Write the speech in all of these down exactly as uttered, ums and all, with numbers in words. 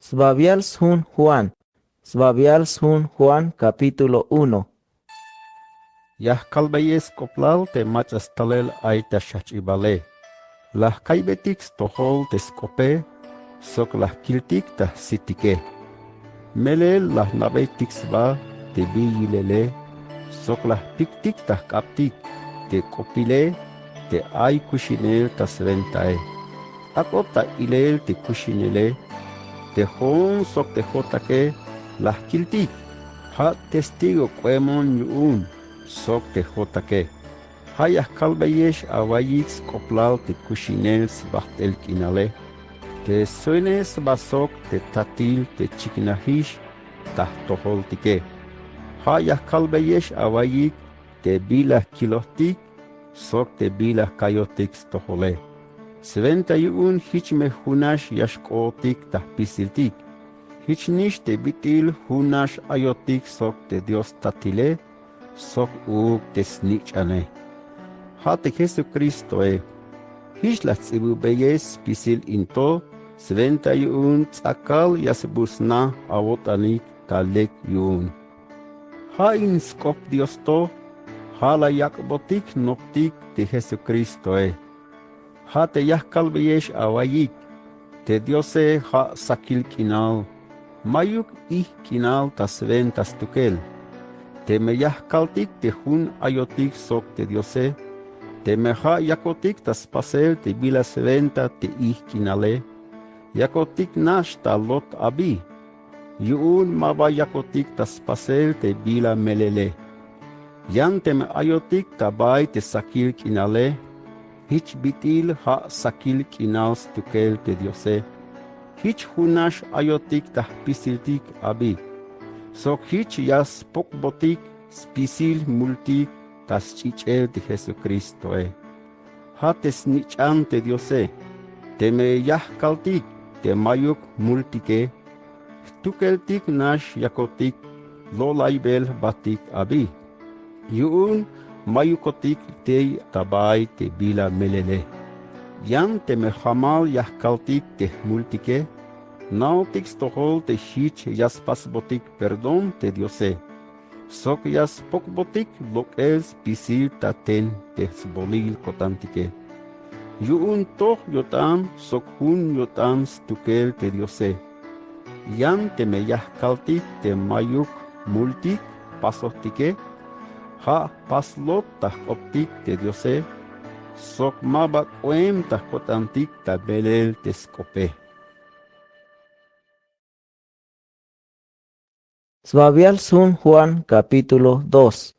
Sbabial sjun Juan. Sbabial sjun Juan, capítulo uno. Ya jkalbeyex sk'oplal te mach'a stalel ay ta xjajch'ibale. La jka'ybetik stojol te sk'ope, sok la jkiltik ta jsitike. Melel la jna'beytik sba te bi yilele, sok la jpiktik ta jk'abtik te k'opile te ay kuxinel ta swentae. Ak'ot ta ilel te kuxinele, te jo'on sok te jo'otake la jkiltik, ja' testigo k'oemon yu'un sok te jo'otake. Ja' ya jkalbeyex awa'yik sk'oplal te kuxinel sbajt'el k'inale, te suenej sba sok te tatil te chiknajix ta jtojoltike. Ja' ya jkalbeyex awa'yik te bila jkilojtik sok te bila jkayotik stojole. Swenta yu'un jich me junax ya xk'ootik ta jpisiltik. Jich nix te bit'il junax ayotik sok te Dios Tatile, sok uuk te snich'ane. Ja' te Jesucristoe. Jich la jts'ibubeyes spisil in to, swenta yu'un ts'akal ya sbujts' sna awo'tanik ta lek yu'un. Ja' in sk'op Dios to, ja' la yak'botik jnoptik te Jesucristoe. Ja' te ya jkalbeyex awa'yik, te Diose ja' sakil k'inal, ma'yuk ijk' k'inal ta swenta stukel. Teme ya jkaltik te jun ayotik sok te Diose, teme ja' yakotik ta spasel te bila swenta te ijk' k'inale, yakotik nax ta lot abi. Yu'un ma ba yakotik ta spasel te bila melele. Yan teme ayotik ta bay te sakil k'inale, jich bit'il ja' sakil k'inal stukel te Diose. Jich junax ayotik ta jpisiltik abi, sok jich ya spokbotik spisil jmultik ta sch'ich'el te Jesucristoe. Ja' te snich'an te Diose, teme ya jkaltik te ma'yuk jmultike, jtukeltik nax yakotik lo'laybel jbatik abi. Yu'un ma'yukotik tey ta bay te bila melele. Yan teme jamal ya jkaltik te jmultike, jna'ojtik stojol te jich ya spasbotik perdón te Diose, sok ya spokbotik lok'el spisil ta ten te sbolil ko'tantike. Yu'un toj yo'tan sok jun yo'tan stukel te Diose. Yan teme ya jkaltik te ma'yuk jmultik jpasojtike, ja' jpas lot ta jk'optik te Diose, sok ma ba k'oem ta ko'tantik ta melel te sk'ope. Sbabial sjun Juan, capítulo dos.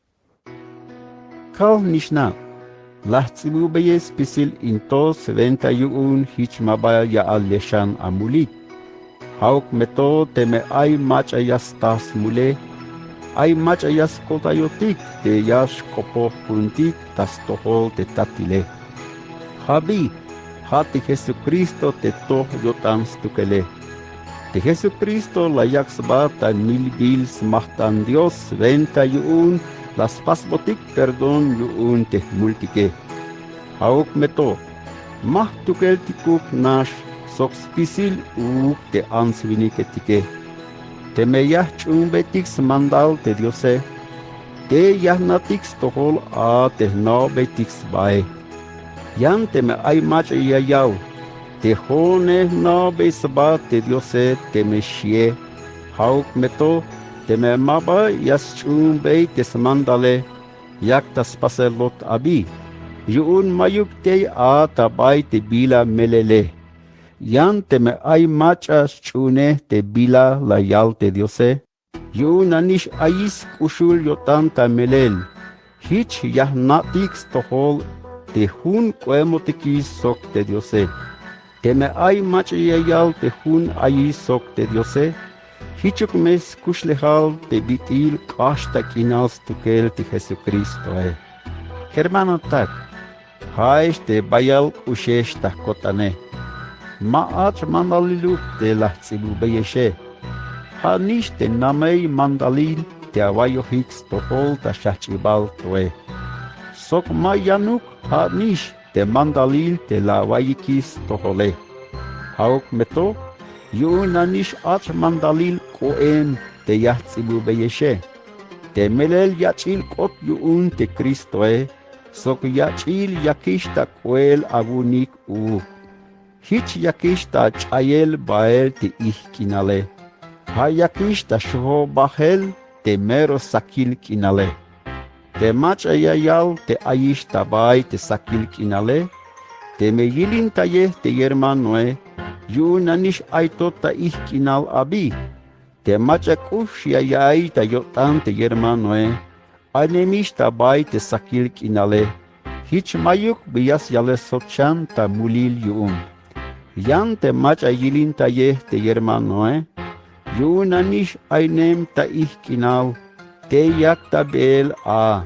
Kal nix na, la jts'ibubeyes spisil in to swenta yu'un jich ma ba ya'al lexan amulik. Ja'uk me to teme ay mach'a ya sta smule, ay mach'a ya skoltayotik te ya xk'opoj ku'untik ta stojol te Tatile. Ja' bi, ja' te Jesucristo te toj yo'tan stukele. Te Jesucristo la yak' sba ta milbil smajt'an Dios swenta yu'un la spasbotik perdón yu'un te jmultike. Ja'uk me to, ma jtukeltikuk nax sok spisil uuk te ants winiketike. Teme ya jch'uunbeytik smandal te Diose, tey ya jna'tik stojol a te jna'ojbeytik sbae. Yan teme ay mach'a ya yaw, te jo'one jna'ojbey sba te Diose teme xie. Ja'uk me to, teme ma ba ya sch'uunbey te smandale, yak ta spasel lot abi. Yu'un ma'yuk tey a ta bay te bila melele. Yan teme ay mach'a sch'uunej te bila la yal te Diose, yu'un nanix ayix sk'uxul yo'tan ta melel. Jich ya jna'tik stojol te jun k'oemotikix sok te Diose. Teme ay mach'a ya yal te jun ayix sok te Diose, jichuk me skuxlejal te bit'il k'ax ta k'inal stukel te Jesucristoe. Hermanotak, ja'ex te bayal k'uxex ta ko'tane. Ma ach' mandaliluk te la jts'ibubeyexe. Ja' nix te namey mandalil te awa'iyojik stojol ta xjajch'ibal toe. Sok ma yanuk ja' nix te mandalil te la awa'iyikix stojole. Ja'uk me to, yu'un nanix ach mandalil k'o'em te ya jts'ibubeyexe. Te melel yach'il k'ot yu'un te Cristoe, sok yach'il yakix ta k'oel awu'unik uuk. Jich yakix ta ach'ayel bael te ijk' k'inale. Ja' yakix ta xojobajel te mero sakil k'inale. Te mach'a ya yal te ayix ta bay te sakil k'inale, teme yilintayej te yermanoe, yu'un nanix ay to ta ijk' k'inal abi. Te mach'a k'ux ya ya'iy ta yo'tan te yermanoe, aynemix ta bay te sakil k'inale. Jich mayuk bi ya syalel sjoch xan ta mulil yu'un. Yan te mach'a yilintayej te yermanoe, yu'un nanix aynem ta ijk' k'inal, tey yak ta beel a.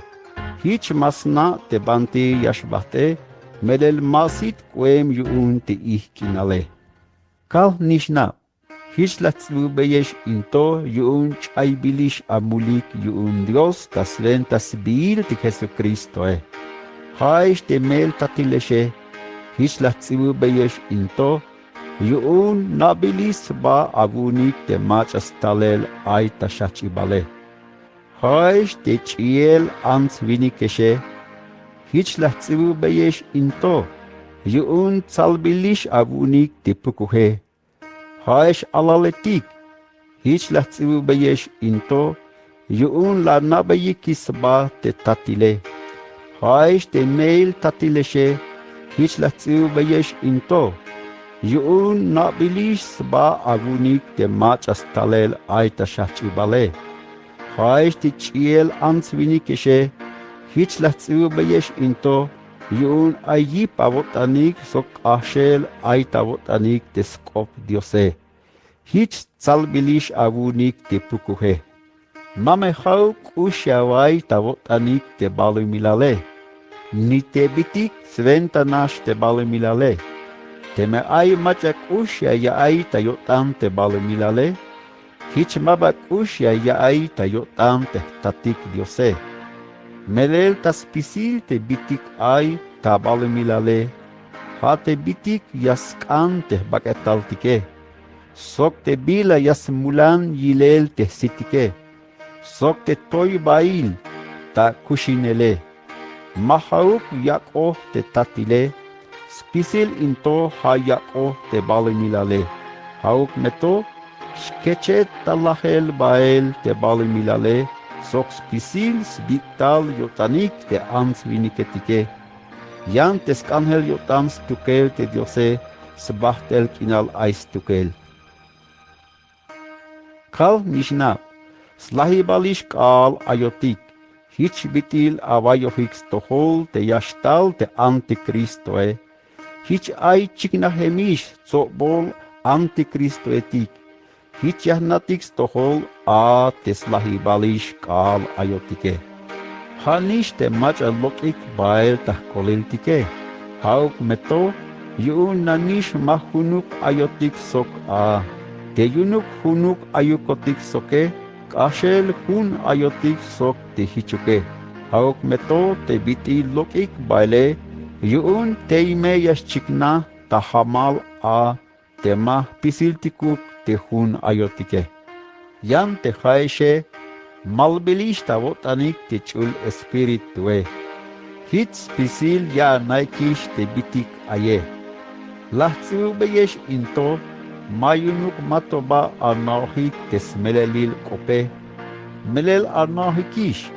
Jich ma sna' te banti ya xbajt'e, melel ma sit k'oem yu'un te ijk' k'inale. Kal nix nab, jich la jts'ibubeyex in to yu'un ch'aybilix amulik yu'un Dios ta swenta sbiil te Jesucristoe. Ja'ex te meel tatilexe, jich la jts'ibubeyex in to yu'un na'bilix sba awu'unik te mach'a stalel ay ta xajch'ibale. Ja'ex te ch'iel ants winikexe, jich la jts'ibubeyex in to yu'un tsalbilix awu'unik te pukuje. Ja'ex alaletik, jich la jts'ibubeyex in to yu'un la ana'beyikix sba te tatile. Ja'ex te meel tatilexe, jich la jts'ibubeyex in to yu'un na'bilix sba awu'unik te mach'a stalel ay ta xajch'ibale. Ja'ex te ch'iel ants winikexe, jich la jts'ibubeyex in to yu'un ay yip awo'tanik sok k'axel ay ta awo'tanik te sk'op Diose. Jich tsalbilix awu'unik te pukuje. Ma me ja'uk k'ux ya awa'iy ta awo'tanik te balumilale, ni te bitik swenta nax te balumilale. Teme ay mach'a k'ux ya ya'iy ta yo'tan te balumilale, jich ma ba k'ux ya ya'iy ta yo'tan te jtatik Diose. Melel ta spisil te bitik ay ta balumilale, ja' te bitik ya sk'an te jbak'etaltike, sok te bila ya smulan yilel te jsitike, sok te toybail ta kuxinele. Ma ja'uk yak'oj te tatile, spisil in to ja' yak'oj te balumilale. Ja'uk me to xkechet ta lajel bael te balumilale sok spisil sbik'tal yo'tanik te ants winiketike. Yan te sk'anjel yo'tan stukel te Diose, sbajt'el k'inal ay stukel. Kalnix nab, slajibalix k'aal ayotik, jich bit'il awayojik stojol te ya xtal te anticristoe. Jich ay chiknajemix tsobol anticristoetik. Jich ya jna'tik stojol a te slajibalix k'aal ayotike. Ja'nix te mach'a lok'ik bael ta jkoleltike. Ja'uk me to yu'un nanix ma junuk ayotik sok a. Te yu'unuk junuk ayukotik soke, k'axel jun ayotik sok te jichuke. Ja'uk me to te bit'il lok'ik baele yu'un tey me ya xchiknaj ta jamal a te ma jpisiltikuk te jun ayotike. Yan te ja'exe malbilix ta awo'tanik te ch'ul espiritue. Jich spisil ya ana'ikix te bitik aye. La jts'ibubeyex in to ma yu'unuk ma to ba ana'ojik te smelelil k'ope. Melel ana'ojikix,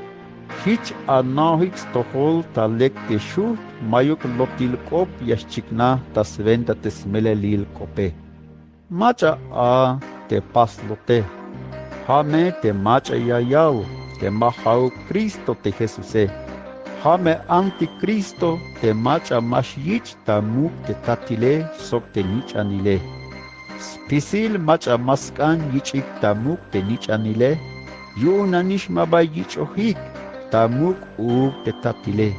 jich ana'ojik stojol ta lek te xujt' mayuk lotil k'op ya xchiknaj ta swenta te smelelil k'ope. Mach'a a te paslote. Ja' me te mach'a ya yal te ma ja'uk Cristo te Jesuse. Ja' me anticristo te mach'a ma xyich' ta muk' te tatile sok te nich'anile. Spisil mach'a ma sk'an yich'ik ta muk' te nich'anile, yu'un nanix ma ba yich'ojik ta muk' uuk te tatile.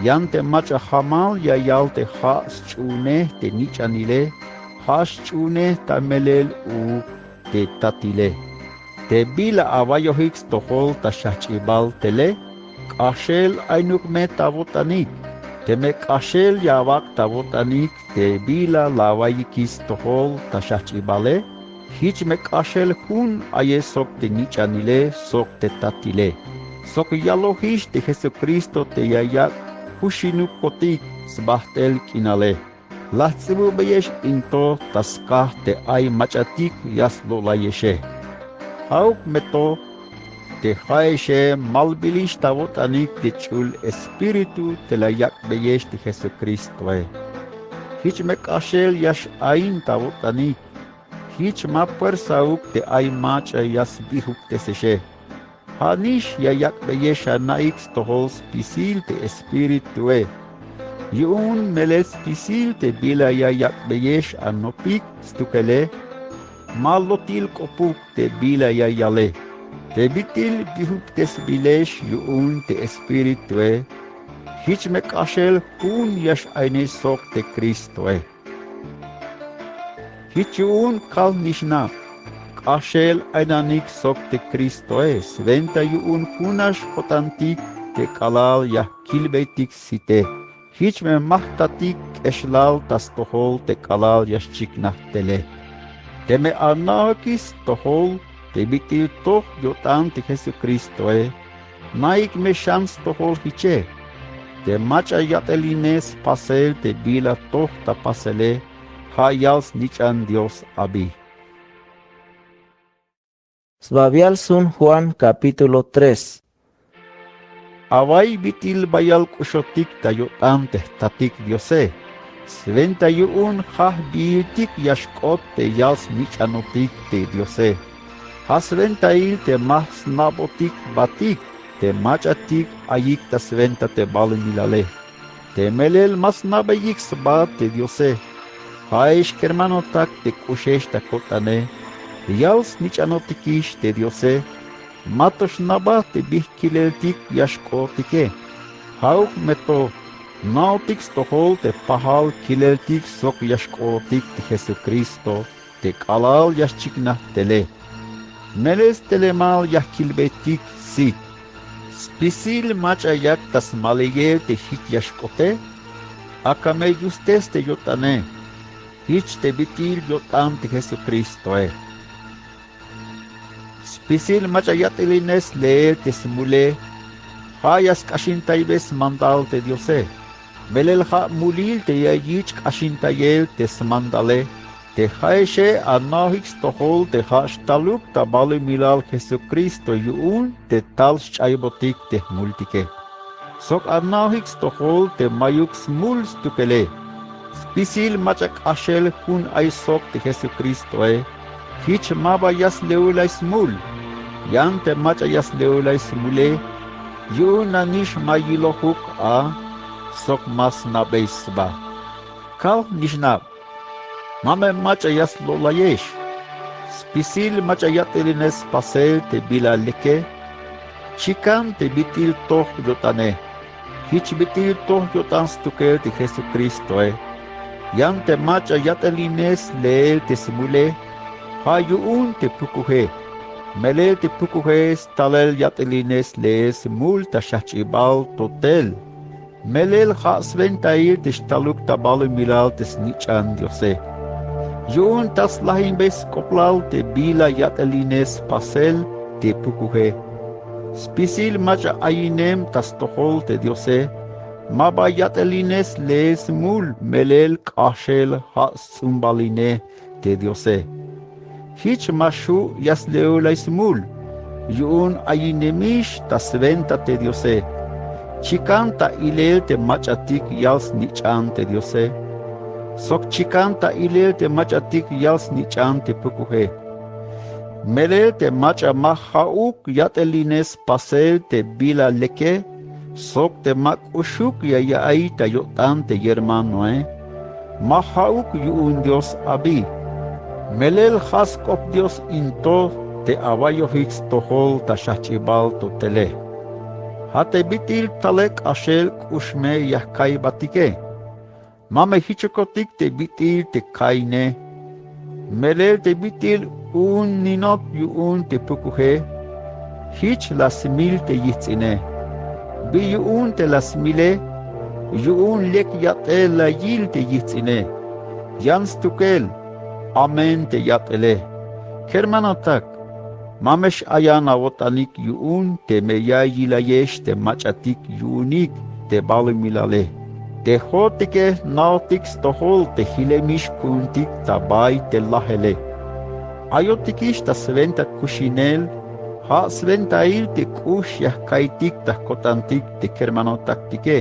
Yan te mach'a jamal ya yal te ja' sch'uhunej te nich'anile, ja' sch'uhunej ta melel uuk te tatile. Te bila awayojik stojol ta xajch'ibal tele, k'axel aynuk me ta awo'tanik. Teme k'axel ya awak' ta awo'tanik te bila la awayikix stojol ta xajch'ibale, Jich me k'axel jun ayex sok te nich'anile sok te tatile, sok yalojix te Jesucristo te ya yak' kuxinukotik sbajt'el k'inale. La jts'ibubeyex in to ta skaj te ay mach'atik ya slo'layexe. Ja'uk me to te ja'exe malbilix ta awo'tanik te ch'ul Espíritu te la yak'beyex te Jesucristoe. Jich me k'axel ya x-ain ta awo'tanik. Jich ma puersauk te ay mach'a ya sbijuktesexe. Ja' nix ya yak'beyex ana'ik stojol spisil te Espiritue. Yu'un melel spisil te bila ya yak'beyex anopik stukele, ma lotil k'opuk te bila ya yale. Te bit'il bijukbtesbilex yu'un te Espiritue, jich me k'axel jun ya x-ainex sok te Cristoe. Jich yu'un kalnix nab, k'axel ainanik sok te Cristoe swenta yu'un junax ko'tantik te k'alal ya jkilbeytik site. Jich me ma jtatik k'exlal ta stojol te k'alal ya xchiknaj tele. Teme ana'ojikix stojol te bit'il toj yo'tan te Jesucristoe, naik me xan stojol jiche. Te mach'a yat'elinex spasel te bila toj ta pasele, ja' yal snich'an Dios abi. Sbabial sun Juan capítulo tres. Away bit'il bayal k'uxotik ta yo'tan te jtatik Diose, swenta yu'un ja' jbiiltik ya xk'ot te yal snich'anotik te Diose. Ja' swentail te ma jsnabotik jbatik te mach'atik ayik ta swenta te balumilale. Te melel ma sna'beyik sba te Diose. Ja'ex kermanotak te k'uxex ta ko'tane, yal snich'anotikix te Diose, ma to xna'baj te bijkileltik ya xk'otike. Ja'uk me to, na'otik stojol te pajal kileltik sok ya xk'otik te Jesucristo te k'alal ya xchiknaj tele. Melel stelemal ya jkilbeytik sit. Spisil mach'a yak ta smaliyel te jich ya xk'ote, ak'a me yustes te yo'tane. Jich te bit'il yo'tan te Jesucristoe. Spisil mach'a yat'elinex sleel te smule, ja' ya sk'axintaybey smandal te Diose. Melel ja' mulil te ya yich' k'axintayel te smandale. Te ja'exe ana'ojik stojol te ja' xtaluk ta balumilal Jesucristo yu'un te tal xch'aybotik te jmultike. Sok ana'ojik stojol te mayuk smul stukele. Spisil mach'a k'axel jun ay sok te Jesucristoe, jich ma ba ya sleulay smul. Yan te mach'a ya sleulay smule, yu'un nanix ma yilojuk a sok ma sna'bey sba. Kalnix nab, ma me mach'a ya slo'layex. Spisil mach'a yat'elinex spasel te bila leke, chikan te bit'il toj yo'tane. Jich bit'il toj yo'tan stukel te Jesucristoe. Yan te mach'a yat'elinex sleel te smule, ja' yu'un te pukuje. Melel te pukuje stalel yat'elinex sleel smul ta xajch'ibal to tel. Melel ja' swentail te xtaluk ta balumilal te snich'an Diose. Yu'un ta slajinbey sk'oplal te bila yat'elinex spasel te pukuje. Spisil mach'a ayinem ta stojol te Diose, ma ba yat'elinex sleel smul melel k'axel ja' sts'umbaline te Diose. Jich ma xju' ya sleulay smul, yu'un ayinemix ta swenta te Diose. Chikan ta ilel te mach'atik yal snich'an te Diose, sok chikan ta ilel te mach'atik yal snich'an te pukuje. Melel te mach'a ma ja'uk yat'elinex spasel te bila leke, sok te ma k'uxuk ya ya'iy ta yo'tan te yermanoe, ma ja'uk yu'un Dios abi. Melel ja' sk'op Dios in to te awayojik stojol ta xajch'ibal to tele. Ja' te bit'il tale k'axel k'ux me ya jka'ybatike. Ma me jichukotik te bit'il te ka'ine. Melel te bit'il u'un ninot yu'un te pukuje, jich la smil te yijts'ine. Bi yu'un te la smile, yu'un lek yat'el la yil te yijts'ine. Yan stukel, amen te yat'ele. Kermanotak, ma me x-ayan awo'tanik yu'un teme ya yilayex te mach'atik yu'unik te balumilale. Te jo'otike jna'ojtik stojol te jilemix ku'untik ta bay te lajele. Ayotikix ta swenta kuxinel, ja' swentail te k'ux ya jka'ytik ta jko'tantik te kermanotaktike.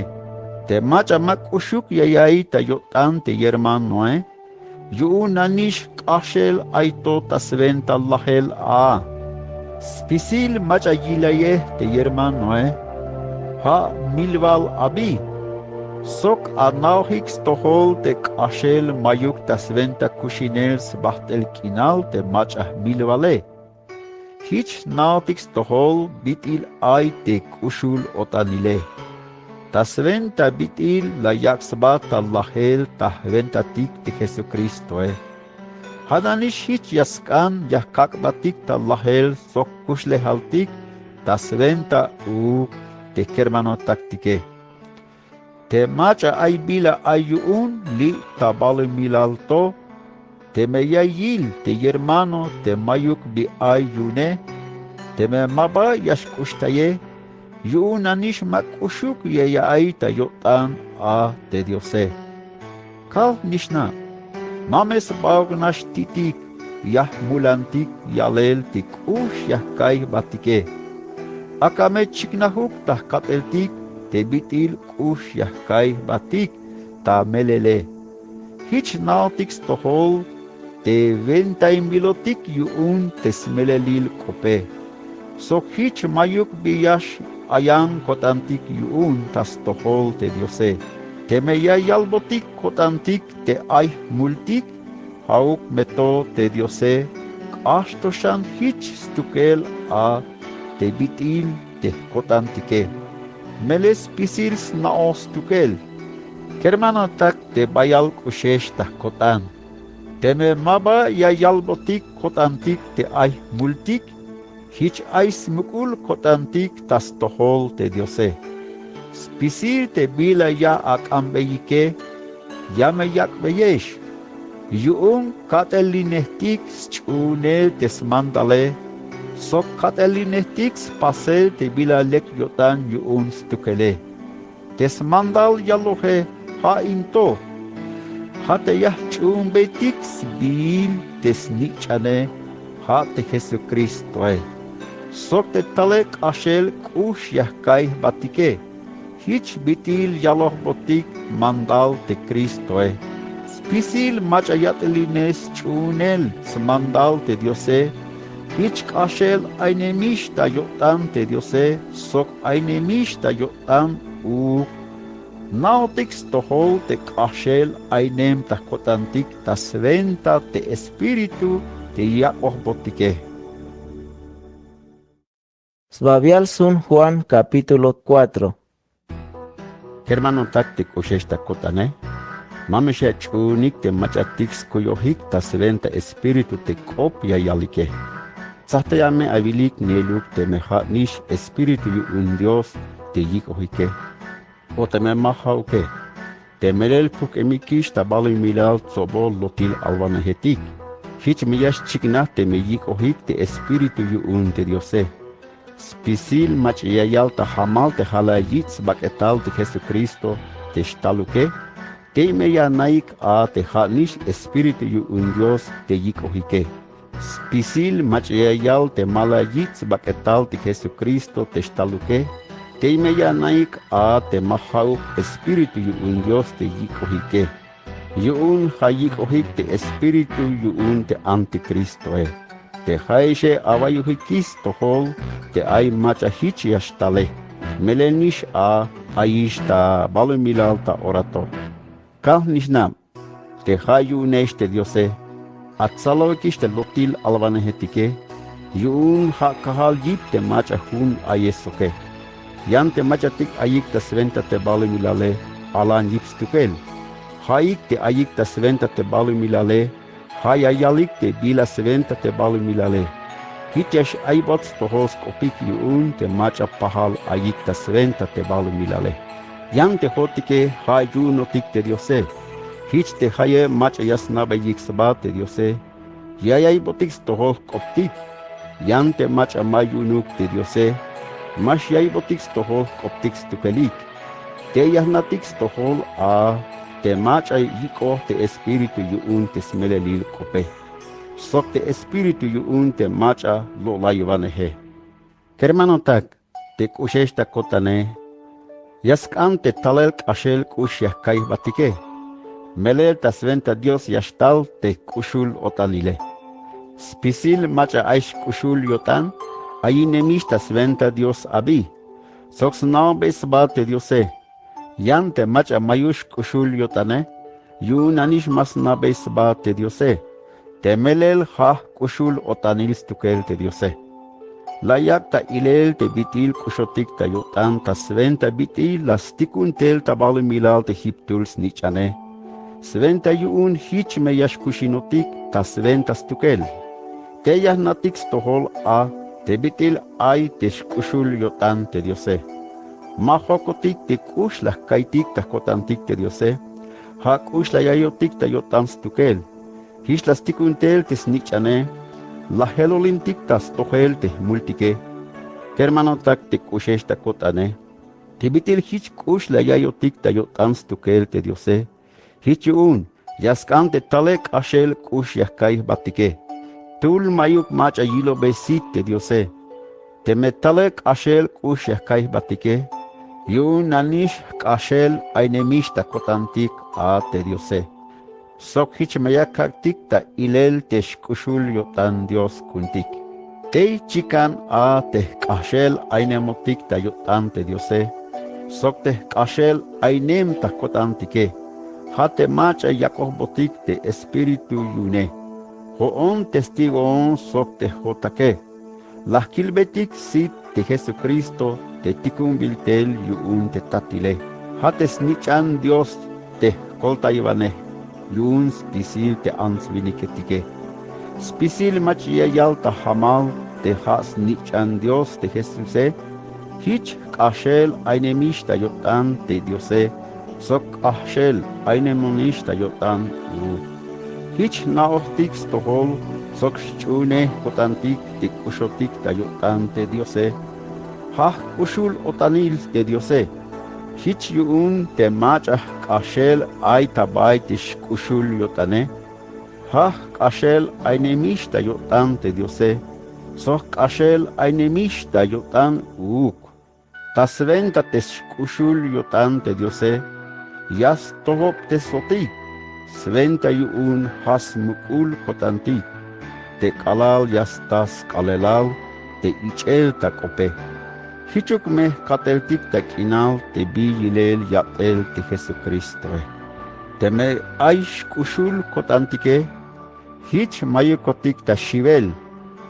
Te mach'a ma k'uxuk ya ya'iy ta yo'tan te yermanoe, yu'un nanix jk'axel ay to ta swenta lajel a. Spisil mach'a yilayej te yermanoe, ja' milbal abi. Sok ana'ojik stojol te k'axel mayuk ta swenta kuxinel sbajt'el k'inal te mach'a jmilbale. Jich jna'ojtik stojol bit'il ay te k'uxul-o'tanile. Ta swenta bit'il la yak' sba ta lajel ta jwentatik te Jesucristoe. Ja' nanix jich ya sk'an ya jkak' jbatik ta lajel sok kuxlejaltik ta swenta uuk te kermanotaktike. Te mach'a ay bila ay yu'un li' ta balumilal to. Teme ya yil te yermano te mayuk bi ay yu'une, teme ma ba ya xk'uxtaye, yu'un nanix ma k'uxuk ya ya'iy ta yo'tan a te Diose. Kal-nixna', ma me sbahuk nax ti'tik ya jmulantik yalel te k'ux ya jka'iy jbatike. Ak'a me chiknajuk ta jka'teltik te bit'il k'ux ya jka'iy jbatik ta melele. Jich jna'ojtik stojol te wentainbilotik yu'un te smelelil k'ope. Sok jich mayuk bi ya x-ayan ko'tantik yu'un ta stojol te Diose. Teme ya yalbotik ko'tantik te ay jmultik, ja'uk me to te Diose, k'ax to xan jich stukel a te bit'il te jko'tantike. Melel spisil sna'oj stukel. Kermanotak te bayal k'uxex ta jko'tan. Teme ma ba ya yalbotik ko'tantik te ay jmultik, jich ay smuk'ul ko'tantik ta stojol te Diose. Spisil te bila ya ak'anbeyike, ya me yak'beyex. Yu'un kat'elinejtik sch'uhunel te smandale, sok kat'elinejtik spasel te bila lek yo'tan yu'un stukele. Te smandal yaloje ja' in to. Ja' te ya jch'uhunbeytik sbiil te snich'ane, ja' te Jesucristoe. Sok te tale k'axel k'ux ya jka'iy jbatike. Jich bit'il yalojbotik mandal te Cristoe. Spisil mach'a yat'elinej sch'uhunel smandal te Diose. Jich k'axel ainemix ta yo'tan te Diose, sok ainemix ta yo'tan uuk. Jna'ojtik stojol te k'axel ainem ta jko'tantik ta swenta te Espíritu te yak'ojbotike. Sbabial Sun Juan capítulo cuatro. Kermanotak te k'uxex ta ko'tane, ma me xach'uunik te mach'atik skuyojik ta swenta Espíritu te k'op ya yalike. Tsajtaya me awilik ne'eluk teme ja'nix Espíritu yu'un Dios te yik'ojike. O teme ma ja'uke, te melel pujk'emikix ta balumilal tsobol lotil alwanejetik. Jich me ya xchiknaj teme yik'ojik te Espíritu yu'un te Diose. Spisil mach'a ya yal ta jamal te ja' la yich' sbak'etal te Jesucristo te xtaluke, tey me ya anaik a te ja'nix Espíritu yu'un Dios te yik'ojike. Spisil mach'a ya yal te ma la yich' sbak'etal te Jesucristo te xtaluke, tey me ya anaik a te ma ja'uk Espíritu yu'un Dios te yik'ojike. Yu'un ja' yik'ojik te espíritu yu'un te anticristoe. Te ja'exe awayojikix stojol te ay mach'a jich ya xtale. Melel nix a ayix ta balumilal ta ora to. Kal nix nab, te ja' yu'unex te Diose, atsalojikix te lotil alwanejetike, yu'un ja' kajal yip te mach'a jun ayex soke. Yan te mach'atik ayik ta swenta te balumilale, alan yip stukel. Ja'ik te ayik ta swenta te balumilale, ja' ya yalik te bila swenta te balumilale. Jich ya x-aybot stojol sk'opik yu'un te mach'a pajal ayik ta swenta te balumilale. Yan te jo'otike ja' yu'unotik te Diose. Jich te jayeb mach'a ya sna'beyik sba te Diose, Ya ya'iybotik stojol jk'optik. Yan te mach'a ma yu'unuk te Diose, ma xya'iybotik stojol jk'optik stukelik. Tey ya jna'tik stojol a te mach'a yik'oj te Espíritu yu'un te smelelil k'ope, sok te Espíritu yu'un te mach'a lo'laywaneje. Kermanotak, te k'uxex ta ko'tane, ya sk'an te talel k'axel k'ux ya jka'iy jbatike. Melel ta swenta Dios ya xtal te jk'uxul o'tanile. Spisil mach'a ay xk'uxul yo'tan, ayinemix ta swenta Dios abi, sok sna'obey sba te Diose. Yan te mach'a mayuk xk'uxul yo'tane, yu'un nanix ma sna'bey sba te Diose. Te melel ja' jk'uxul o'tanil stukel te Diose. La yak' ta ilel te bit'il k'uxotik ta yo'tan ta swenta bit'il la stikun tel ta balumilal te jiptul snich'ane. Swenta yu'un jich me ya xkuxinotik ta swenta stukel. Tey ya jna'tik stojol a te bit'il ay te xk'uxul yo'tan te Diose. Ma jokotik te k'ux la jka'iytik ta jko'tantik te Diose, ja' k'ux la ya'iyotik ta yo'tan stukel. Jich la stikun tel te snich'ane, la jelolintik ta stojel te jmultike. Kermanotak, te k'uxex ta ko'tane, te bit'il jich k'ux la ya'iyotik ta yo'tan stukel te Diose, jich yu'un ya sk'an te talel k'axel k'ux ya jka'iy jbatike. Tul mayuk mach'a yilobey sit te Diose. Teme talel k'axel k'ux ya jka'iy jbatike, yu'un nanix jk'axel aynemix ta ko'tantik a te Diose, sok jich me ya kak'tik ta ilel te xk'uxul yo'tan Dios ku'untik. Tey chikan a te jk'axel aynemotik ta yo'tan te Diose, sok te jk'axel aynem ta ko'tantike, ja' te mach'a yak'ojbotik te Espíritu yu'une. Jo'on testigoon sok te jo'otake. La jkilbeytik sit te Jesucristo te tikunbil tel yu'un te Tatile. Ja' te snich'an Dios te jkoltaywanej yu'un spisil te ants winiketike. Spisil mach'a ya yal ta jamal te ja' snich'an Dios te Jesuse, jich jk'axel aynemix ta yo'tan te Diose, sok jk'axel aynemonix ta yo'tan uuk. Jich jna'ojtik stojol sok xch'uunej ko'tantik te k'uxotik ta yo'tan te Diose. Ja' jk'uxul o'tanil te Diose. Jich yu'un te mach'a jk'axel ay ta bay te xk'uxul yo'tane, ja' jk'axel aynemix ta yo'tan te Diose, sok jk'axel aynemix ta yo'tan uuk. Ta swenta te xk'uxul yo'tan te Diose, ya stojobtesotik swenta yu'un ja' smuk'ul ko'tantik, te k'alal ya sta sk'aalelal te ich'el ta k'ope. Jichuk me jka'teltik ta k'inal te bi yilel ya'tel te Jesucristoe. Teme ay xk'uxul ko'tantike, jich mayukotik ta xiwel,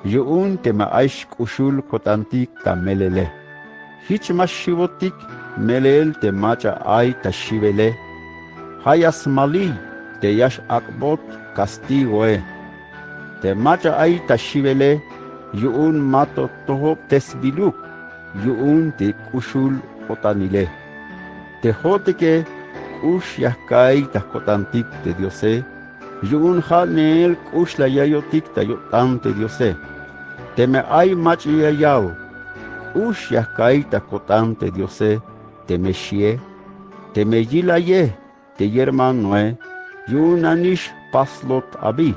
yu'un teme ay xk'uxul ko'tantik ta melele. Jich ma xiwotik melel te mach'a ay ta xiwele, ja' ya smaliy te ya x-ak'bot castigoe. Te mach'a ay ta xiwele, yu'un ma to tojobtesbiluk yu'un te k'uxul o'tanile. Te jo'otike k'ux ya jka'iy ta ko'tantik te Diose, yu'un ja' neel k'ux la ya'iyotik ta yo'tan te Diose. Teme ay mach'a ya yal k'ux ya jka'iy ta ko'tan te Diose, teme xie, teme yilaye te yermanoe, yu'un nanix jpaslot abi.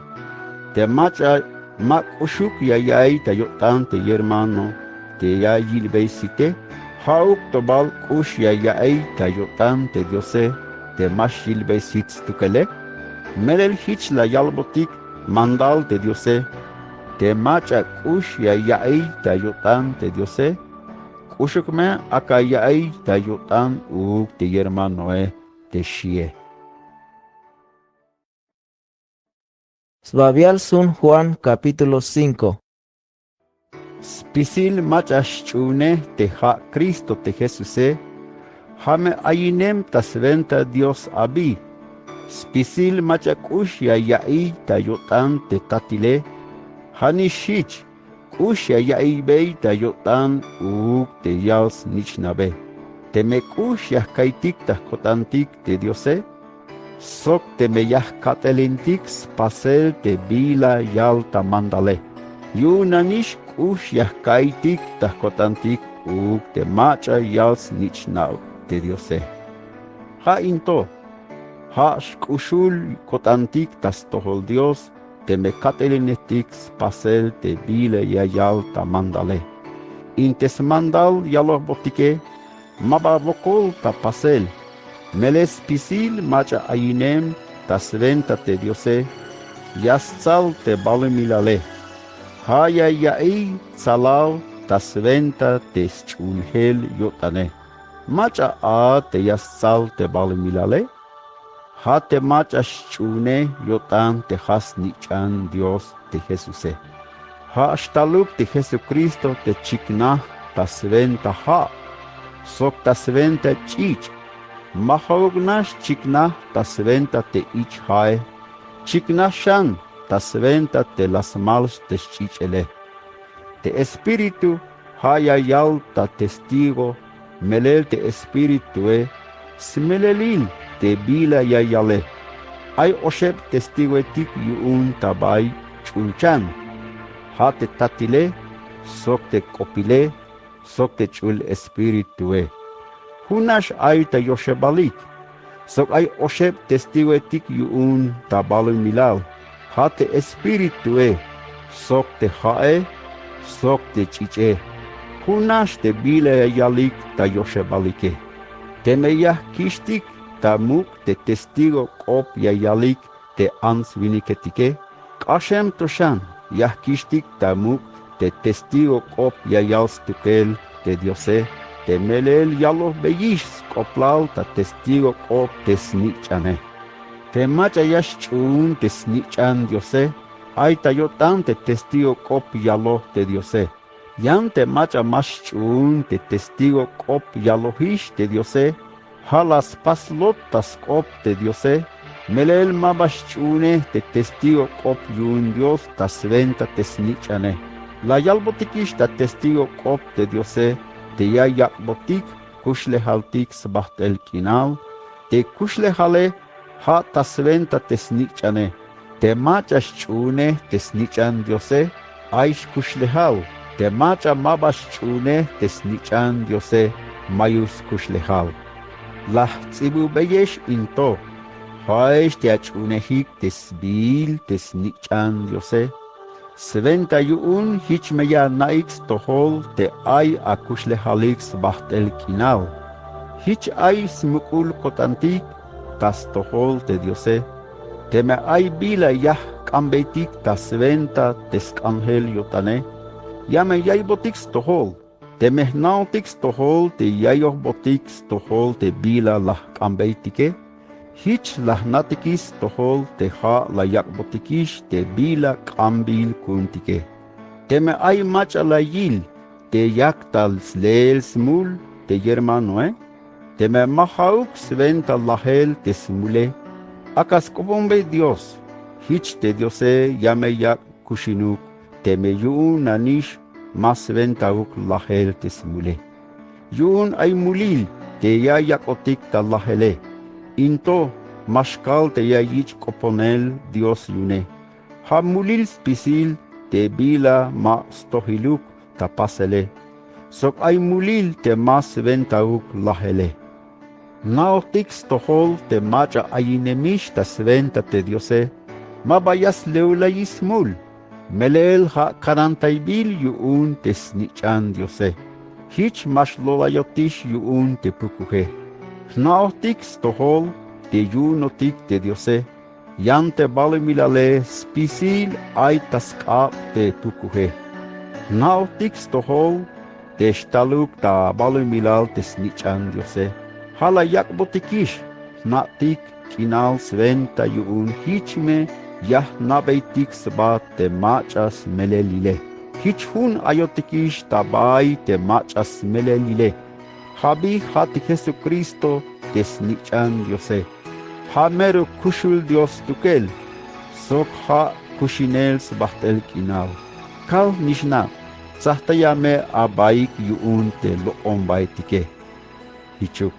Te mach'a ma k'uxuk ya ya'iy ta yo'tan te yermano te ya yilbey site, ja'uk to bal k'ux ya ya'iy ta yo'tan te Diose te ma xyilbey sit stukele. Melel jich la yalbotik mandal te Diose. Te mach'a k'ux ya ya'iy ta yo'tan te Diose, k'uxuk me ak'a ya'iy ta yo'tan uuk te yermanoe, te xie. Sbabial sun Juan capítulo cinco. Spisil mach'a xch'uunej te ja' Cristo te Jesuse, ja' me ayinem ta swenta Dios abi. Spisil mach'a k'ux ya ya'iy ta yo'tan te Tatile, ja'nix jich k'ux ya ya'iybey ta yo'tan uuk te yal-snich'nabe. Teme k'ux ya jka'iytik ta jko'tantik te Diose, sok teme ya jkat'elintik spasel te bila yal ta mandale. Yu'un nanix k'ux ya jka'iytik ta jko'tantik uuk te mach'a yal snich'nab te Diose. Ja' in to, ja' xk'uxul ko'tantik ta stojol Dios teme kat'elinejtik spasel te bila ya yal ta mandale. In te smandal yalojbotike, maba wokol ta pasel, melel spisil mach'a ayinem ta swenta te Diose, ya stsal te balumilale. Ja' ya ya'iy tsalal ta swenta te sch'uhunjel yo'tane. Mach'a a te ya stsal te balumilale, ja' te mach'a sch'uhunej yo'tan te ja' snich'an Dios te Jesuse. Ja' xtaluk te Jesucristo te chiknaj ta swenta ja' sok ta swenta ch'ich'. Ma ja'uk nax chiknaj ta swenta te ich' ja'e, chiknaj xan ta swenta te la smal te sch'ich'ele. Te Espíritu ja' ya yal ta testigo, melel te Espiritue smelelil te bila ya yale. Ay oxeb testigoetik yu'un ta bay ch'ulchan, ja' te Tatile, sok te K'opile, sok te Ch'ul Espiritue. Jun nax ay ta yoxebalik, sok ay oxeb testigoetik yu'un ta balumilal, ja' te Espiritue, sok te ja'e, sok te ch'ich'e. Jun nax te bila ya yalik ta yoxebalike. Teme ya jkixtik ta muk' te testigo k'op ya yalik te ants winiketike, k'axem to xan ya jkixtik ta muk' te testigo k'op ya yal stukel te Diose, te melel yalojbeyix sk'oplal ta testigo k'op te snich'ane. Te mach'a ya xch'uhun te snich'an Diose, ay ta yo'tan te testigo k'op yaloj te Diose. Yan te mach'a ma xch'uhun te testigo k'op yalojix te Diose, ja' la spaslot ta sk'op te Diose, melel maba xch'uhunej te testigo k'op yu'un Dios ta swenta te snich'ane. La yalbotikix ta testigo k'op te Diose te ya yak'botik kuxlejaltik sbajt'el k'inal, te kuxlejale ja' ta swenta te snich'ane. Te mach'a xch'uhunej te snich'an Diose, ay xkuxlejal. Te mach'a maba xch'uhunej te snich'an Diose, mayuk skuxlejal. La jts'ibubeyex in to, ja'ex te ach'uhunejik te sbiil te snich'an Diose. Swenta yu'un jich me ya ana'ik stojol te ay akuxlejalik sbajt'el k'inal. Jich ay smuk'ul ko'tantik ta stojol te Diose. Teme ay bila ya jk'anbeytik ta swenta te sk'anjel yo'tane, ya me ya'iybotik stojol. Teme jna'ojtik stojol te ya'iyojbotik stojol te bila la jk'anbeytike, jich la jna'tikix stojol te ja' la yak'botikix te bila k'anbil ku'untike. Teme ay mach'a la yil te yak tal sleel smul te yermanoe, teme ma ja'uk swenta lajel te smule, ak'a sk'oponbey Dios, jich te Diose ya me yak' kuxinuk teme yu'un nanix ma swentauk lajel te smule. Yu'un ay mulil te ya yak'otik ta lajele. In to ma xkal te ya yich' k'oponel Dios yu'une. Ja' mulil spisil te bila ma stojiluk ta pasele, sok ay mulil te ma swentauk lajele. Jna'ojtik stojol te mach'a ayinemix ta swenta te Diose, maba ya sleolayix smul, melel ja' karantaybil yu'un te snich'an Diose. Jich ma xlolayotix yu'un te pukuje. Jna'ojtik stojol te yu'unotik te Diose, yan te balumilale spisil ay ta sk'ab te pukuje. Jna'ojtik stojol te xtaluk ta balumilal te snich'an Diose. Ja' la yak'botikix jna'tik k'inal swenta yu'un jich me ya jna'beytik sba te mach'a smelelile. Jich jun ayotikix ta bay te mach'a smelelile. Ja' bi ja' te Jesucristo te snich'an Diose. Ja' mero kuxul Dios stukel, sok ja' kuxinel sbajt'el k'inal. Kalnix na, tsajtaya me abaik yu'un te lok'ombaetike. Jichuk.